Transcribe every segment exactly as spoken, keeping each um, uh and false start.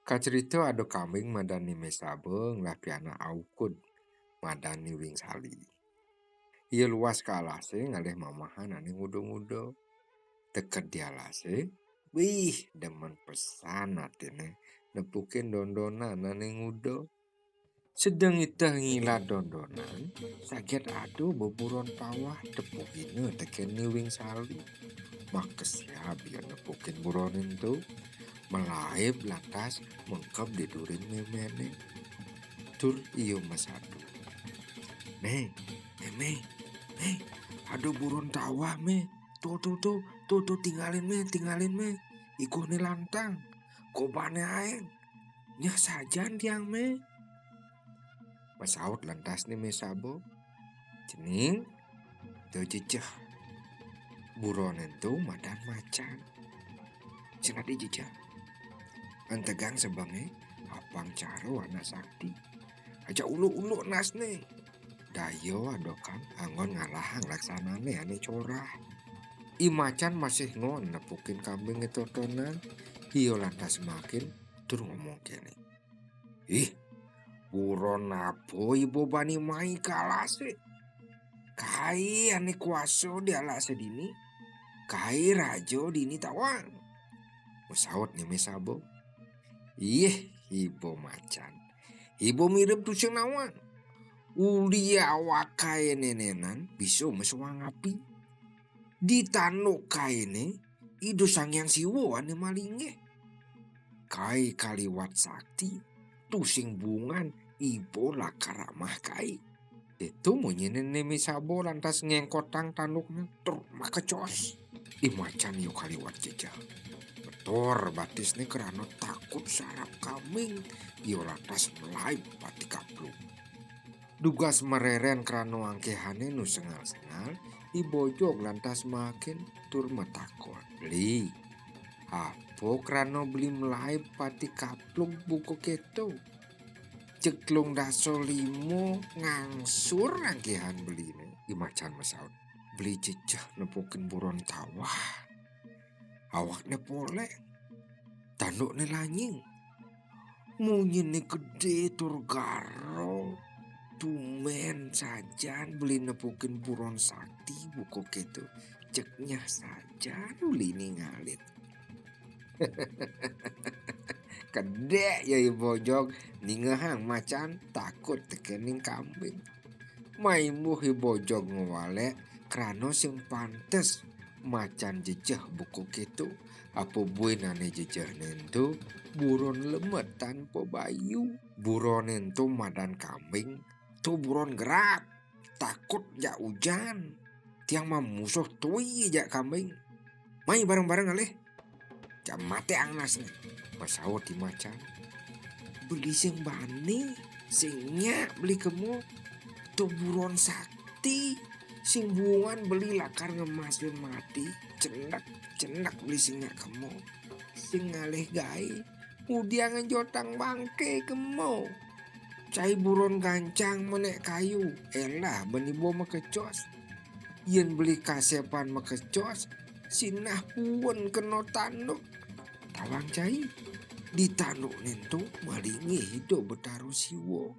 Kacerita ada kambing madan Ni Mesaba ngelah pianak aukud madan Ni Wingsali. Ia luas ka alasé ngalih mamahan ané nguda-nguda. Teked di alasé, wih, demen pesan atiné nepukin dondonan ané nguda. Sedeng iteh ngilat dondonan, saget ada beburon tawah tepukina tekén Ni Wingsali. Makesiab ia nepukin buron ento, malaib lantas mengkeb di durin méméné. Tur ia masadu, "Mé, mé, mé, mé, ada buron tawah, Mé. Tuh, tuh, tuh, tuh, tuh, tingalin, Mé, tingalin, Mé. Ikuhné lantang, kobané aéng. Nyeh sajan tiang, Mé." Masaut lantas Ni Mesaba, "Cening, to jejeh. Buron ento madan Macan. Sing adi jejeh. Entegang sebengé, apang cara anak sakti. Aja uluk-uluk nasné. Daya ada kang anggon ngalahang laksanané ané corah." I Macan masih ngon nepukin kambingé totonan, ia lantas makin tur ngomong kéné, "Ih, buron apa iba bani mai ka alasé? Kai ané kuasa di alasé dini? Kai raja dini tawang?" Masaut Ni Mesaba, "Ih, iba Macan. Iba mirib tusing nawang. Uli awak kai nénénan bisa masuang api. Di tanduk kainé, Ida Sang Hyang Siwa ané malinggih. Kai kaliwat sakti, tusing buungan iba lakar amah kai." Ditu munyiné Ni Mesaba lantas ngéngkotang tandukné tur makecos. I Macan ia kaliwat jejeh. Betor batisné krana takut sarap kambing, ia lantas malaib pati kaplug. Dugas mareren krana angkihané nu sengal-sengal, I Bojog lantas makin tur matakon, "Beli, apa krana beli malaib pati kaplug buka kéto? Jeg telung dasa lima ngangsur angkihan beliné." I Macan masaut, "Beli jejeh nepukin buron tawah. Awakné poléng, tandukné lanying. Munyiné gedé tur garo. Tumén sajan beli nepukin buron sakti buka kéto. Jeg nyeh sajan uli ningalin." Kedék ia I Bojog ningehang Macan takut tekéning kambing. Maimbuh I Bojog ngwalék krana sing pantes Macan jejeh buka kéto. Apa buin ané jejehné ento buron lemet tanpa bayu. Buron ento madan kambing, to buron gerap. Takut jak ujan. Tiang mamusuh tui jak kambing. Mai bareng-bareng ngalih. Jak matiang nasné, masaut I Macan. Beli sing bani, sing nyak beli kema. To buron sakti, sing buungan beli lakar ngemasin mati. Cenek, cenek beli sing nyak kema. Sing ngalih gaé, ngudiang ngejotang bangké kema. Cai buron gancang menék kayu, élah bani bo makecos. Yén beli kasépan makecos, sinah puen kena tanduk. Tawang cai, di tandukné ento malinggih Ida Betara Siwa.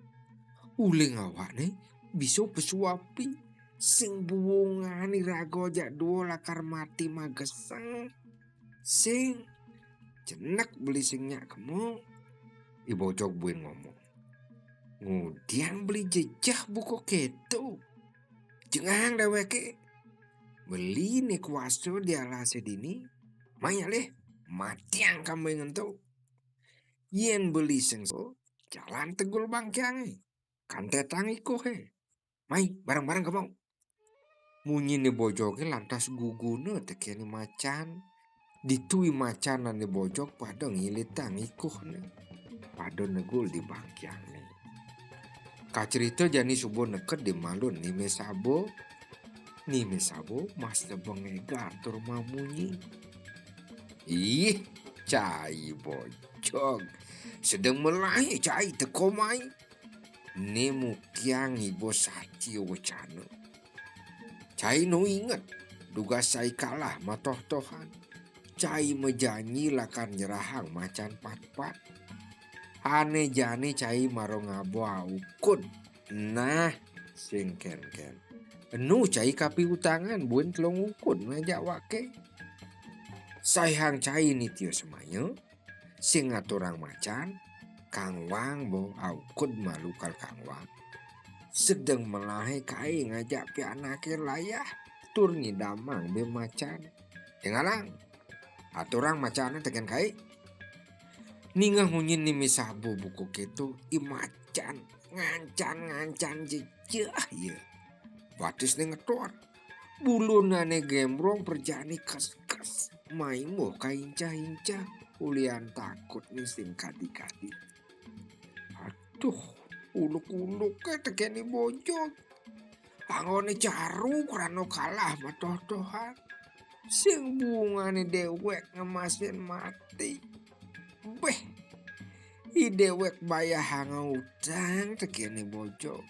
Uling awakné bisa pesu api. Sing buungan iraga jak dua lakar mati mageseng. Sing, cenek beli sing nyak kema. I Bojog buin ngomong. Ngudiang beli jejeh buka kéto. Jengahang déwéké. Beli né kuasa di alasé dini. Mai alih, matiang kambing ento. Yén beli sing so, jalan tegul bangkiangé. Kantetang ikuhé. Mai, bareng-bareng kema. Munyiné I Bojogé lantas guguna tekéné Macan. Ditu I Macan lan I Bojog pada ngilitang ikuhné. Pada negul di bangkiangné. Kacerita jani suba neked di malun Ni Mesaba. Ni Mesaba masta bengégal tur mamunyi. Ih, cai Bojog. Sedeng melahé cai teka mai. Né mukiang iba satia wecana. Cai nu inget, dugas cai kalah matoh-tohan. Cai majanji lakar nyerahang Macan patpat. Ané jani cai mara ngaba aukud. Nah, sing kénkén. Enu cai kapiutangan buin telung ukud ngajak waké. Saihang cai nitya semaya, sing ngaturang macan, Kang Wang bo aukud malu kal Kang Wang. Sedeng melahé kai ngajak pianaké layah, tur ngidamang bé macan. Tingalang, aturang macané tekén kai. Ningeh munyin ni misabo buka kéto, i macan ngancan-ngancan jejeh, ya. Watisné ngetor. Bulunané gembrong, perjané keskes. Maimuh kaincah-incah, ulian takutné sing kadi-kadi. Aduh, uluk-uluké tekén I Bojog. Anggoné caru krana kalah matoh-tohan. Sing bungané déwék ngemasin mati. Béh, i déwék bayahanga utang tekén I Bojog.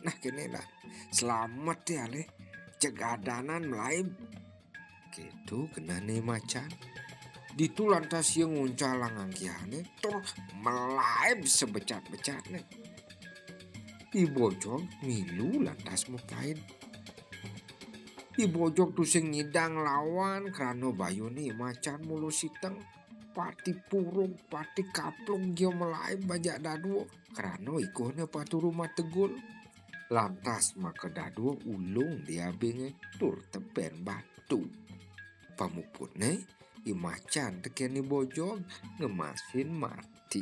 Nah, kéné lah. Slamet ya, alih jeg adanan malaib. Kéto genahné macan. Ditu lantas ia nguncalang anggihané tur malaib sabecat-becatné. I Bojog milu lantas mupain. I Bojog tusing nyidang lawan krana bayuné i macan mula siteng. Pati purug, pati kaplug ia malaib ajak dadua, krana ikuhné paturu mategul. Lantas maka dadua ulung di abingé tur tebén batu. Pamuputné, i macan tekén I Bojog ngemasin mati.